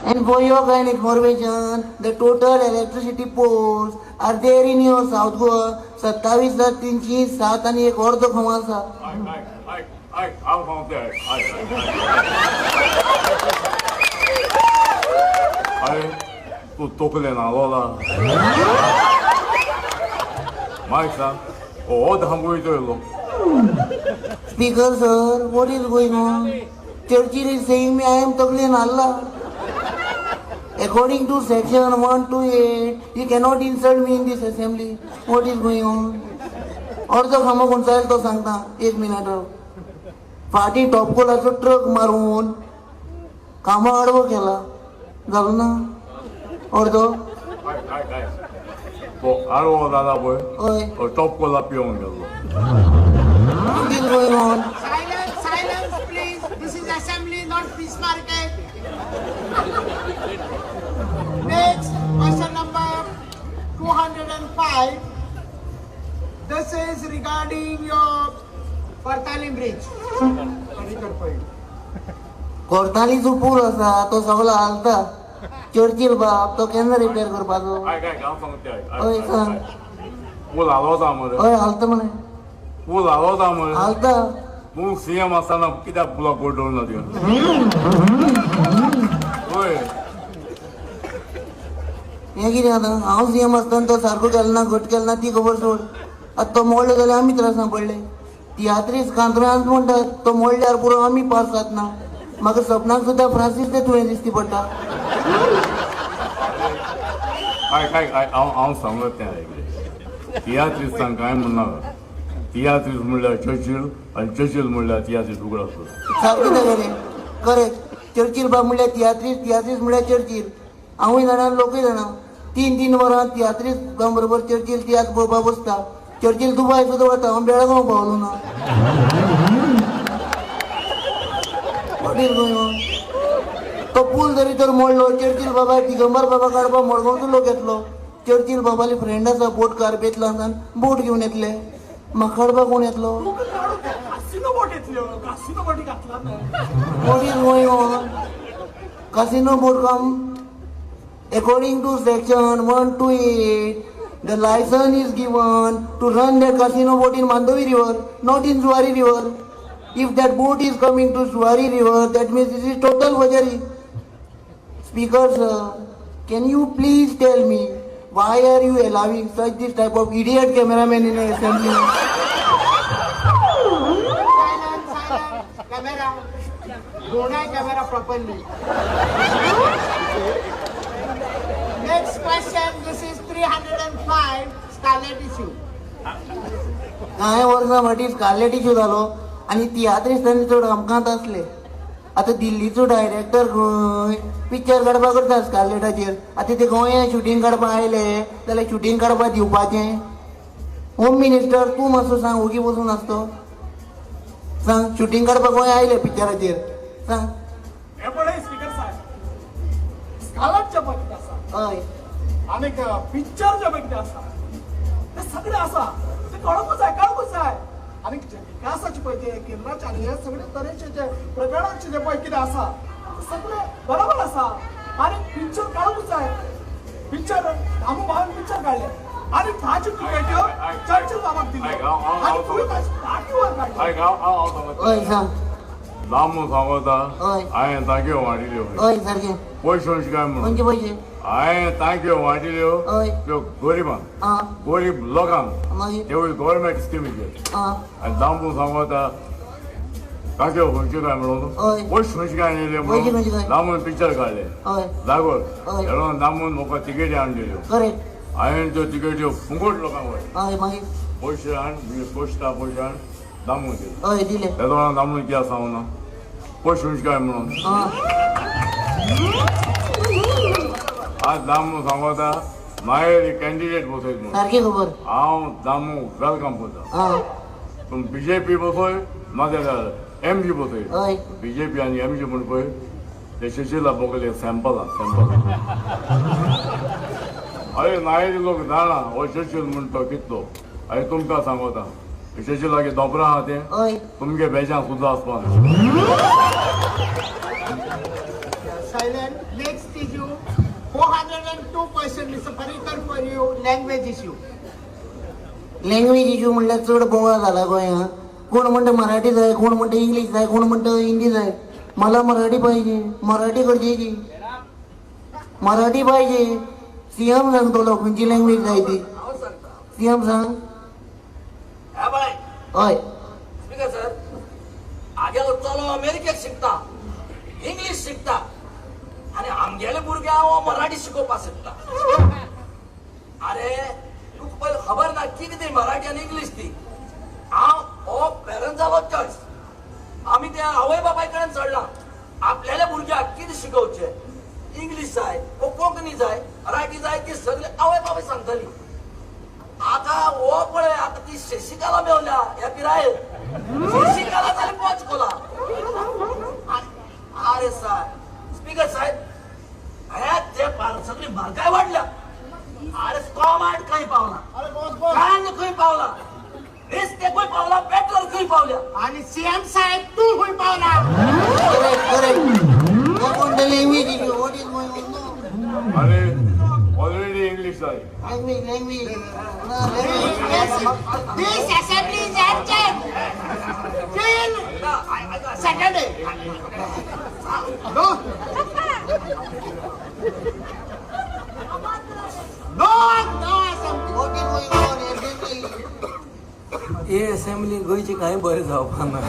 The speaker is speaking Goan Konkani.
And for your kind information, the total electricity poles are there in your South Goa 27,307 आणि एक अर्ध खांबो आसा. आयक आयक आयक आयक, हांव सांगता तें आयक आयक आयक. आरे, तूं तकलेन हालोला? मागीर सांग, हो धांबो येयलो. Speaker sir, what is going on? Churchill is saying me I am तकलेन हाल्ला. According to section 128, you cannot insult me in this assembly. What is going on? अर्दो खांबो खंयचो तो सांगता, एक मिनट राव. फाटीं टॉपकोलाचो ट्रक मारून खांबो आडवो केला, जालो ना अर्दो? आयक आयक आयक, तो आडवो जाला पळय, हय. तो टॉप कोला पिवंक गेल्लो. What is going on? Silence, silence, please. This is assembly, not fish market. Next, question number 205. This is regarding your Cortalim Bridge. कोर्तालीचो पूल आसा तो सगळो हालता. चर्चील बाब, तो केन्ना रिपेर करपाचो? आयक आयक, हांव सांगता तें आयक. हय, आयक. सांग. आयक, पूल हालोता मरे? हय, हालता म्हणे. पूल हालोता मरे? हालता. तूं सीएम आसतना कित्याक पुलाक बोट दवरना तुवें? हय. हें कितें आतां? हांव सीएम आसतना तो सारको केलो ना, घट केलो ना, ती खबर सोड. आतां तो मोडलो जाल्यार आमी त्रासान पडले. तियात्रीस कांतरांत म्हणटात, तो मोडल्यार पुरो, आमी पास जातना. म्हाका सपनाक सुद्दां फ्रांसीस ते तुवें दिसती पडटा. आयक आयक आयक, हांव हांव सांगत तें आयकलें. तियात्रिस्तांक कांय म्हणनाका. तियात्रिस्त म्हणल्यार चर्चील आनी चर्चील म्हणल्यार तियात्रिस्त, उगड आसलो. सारकें जालें, करेक्ट. चर्चील बाब म्हणल्यार तियात्रीस, तियात्रीस म्हणल्यार चर्चील. हांवूय जाणा, लोकूय जाणा. तीन तीन वरां तियात्रीस बरोबर चर्चील तियात्र पळोवपाक बसता. चर्चील दुबाय सुद्दां वता, हांव बेळगांव पावलो ना. What is going on? तो पूल जरी तर मोडलो, चर्चील बाबा दिगंबर बाबा काडपाक मडगांवचो लोक येतलो. चर्चील बाबाली फ्रेंड आसा बोटकार, बेतलांसान बोट घेवन येतले. म्हाका काडपाक कोण येतलो? कासिनो बोट येतल्यो, कासिनो बोटी घातला ना. What is going on? Casino boat come? According to section 128, the license is given to run the casino boat in Mandovi River, not in Zuari River. If that boat is coming to Zuari River, that means this is total forgery. Speaker sir, can you please tell me why are you allowing such this type of idiot cameraman in the assembly? Silence, silence. Camera. Don't I camera properly. Next question. This is 305. Scarlet issue. कांय वर्सां फाटीं स्कारलेट इशू जालो आनी तियात्रिस्तांनी चड आमकांत आसले. आतां दिल्लीचो डायरेक्टर खंय पिक्चर काडपाक करता स्कारलेटाचेर. आतां ते गोंयांत शुटींग काडपाक आयले जाल्यार शुटींग काडपाक दिवपाचें? होम मिनिस्टर, तूं मातसो सांग, ओगी बसून आसतो. सांग, शुटींग काडपाक गोंया आयले पिक्चराचेर, सांग. हे पळय स्पीकर साहेब, स्कालटचे पळय कितें आसा. आनीक पिक्चर जे पळय कितें आसा ते सगळे आसा, ते कळोकूच जाय, कळोकूच जाय. आनीक जे विकासाचे पळय ते केंद्राचे आनी हे सगळे तरेचे जे प्रकरणाचे जे पळय कितें आसा ते सगळे बरोबर आसा. आनी पिक्चर काडूंकूच जाय. पिक्चर दामू भावान पिक्चर काडले आनी ताच्यो तिकेट्यो चर्चिल बाबाक दिल्यो आनी तुवें ताची टाकी वर काडली. आयक, हांव हांव हांव सांगता. हय, सांग. दामू सांगता. हांवें तांक्यो वाडिल्यो. हय, सारकें. पयशे अंशी काय म्हणून. खंयचे पयशे? हांवें तांक्यो वाडिल्यो त्यो गरिबांक, गरीब लोकांक. मागीर? तेवूय गव्हर्मेंट स्किमीचेर. आनी दामू सांगता तांक्यो खंयच्यो काय म्हणून. पयशे खंयचे काय येयले पयशे खंयचे म्हणून काय? दामून पिक्चर काडले जागोर. तेन्ना दामून म्हाका तिकेटी हाडून दिल्यो. हांवें त्यो तिकेट्यो फुकट लोकांक वांटल्यो. मागीर? पयशे हाड, पयशे पयशे हाड, दामून दिले. हय, दिले. तेदोळा दामून कित्याक सांगना पयशे खंयचे काय म्हणून? आज दामू सांगता मागीर कॅन्डिडेट बसयत म्हणून. सारकी खबर. हांव दामू welcome करता. पूण बीजेपी बसय नाजाल्यार एमजी बसय. बीजेपी आनी एमजी म्हण पळय ते सुशिला बोगले सॅम्पल सॅम्पल. अरे नायरी लोक जाणा हो सुशील म्हण तो कितलो. अरे तुमकां सांगता, सुशिलागे दोबरां आहा तें तुमगे बेजां सुद्दां आसपा. Silent. Next issue, 402 question, Mr. Parikar, for you, language issue. Language issue म्हणल्यार चड बोवाळ जाला गोंयांत. कोण म्हणटा मराठी जाय, कोण म्हणटा इंग्लीश जाय, कोण म्हणटा हिंदी जाय. मला मराठी पाहिजे, मराठी गरजेची, मराठी पाहिजे. सीएम सांगतलो खंयची लँग्वेज जाय ती. हांव सांगता. सीएम सांग. ह्या बाय. हय. स्पीकर सर, आगेलो चलो अमेरिकेक शिकता, इंग्लीश शिकता आनी आमगेले भुरग्यांक हो मराठी शिकोवपाक सोदता. अरे, तुका पयलीं खबर ना कितें ती मराठी आनी इंग्लीश ती. हांव हो पेरंट्सालो चॉयस. आमी त्या आवय बापाय कडेन चडला आपल्याल्या भुरग्याक कितें शिकोवचें, इंग्लीश जाय वो कोंकणी जाय, मराठी जाय, ती सगळी आवय बापाय सांगतली. आता हो पळय, आता ती शशिकला मेवल्या ह्या पिरायेर. शशिकला जाली पोचकोला. अरे साहेब, स्पीकर साहेब, अरे ते सगळी म्हारगाय वाडल्या. अरे, टोमाट खंय पावला, अरे बॉस, बॉस. कांदो खंय पावला, नुस्तें खंय पावला, पेट्रोल खंय पावल्या. आणि सीएम साहेब, तू खंय पावला? Correct, correct. कोण म्हणटा language issue? What is going on? अरे, ऑलरेडी इंग्लिश जाय. Language, language. This assembly is adjourned till Saturday. No. No, no assembly. What is going on, assembly? हे असेंब्ली गोंयची कांय बरें जावपा ना.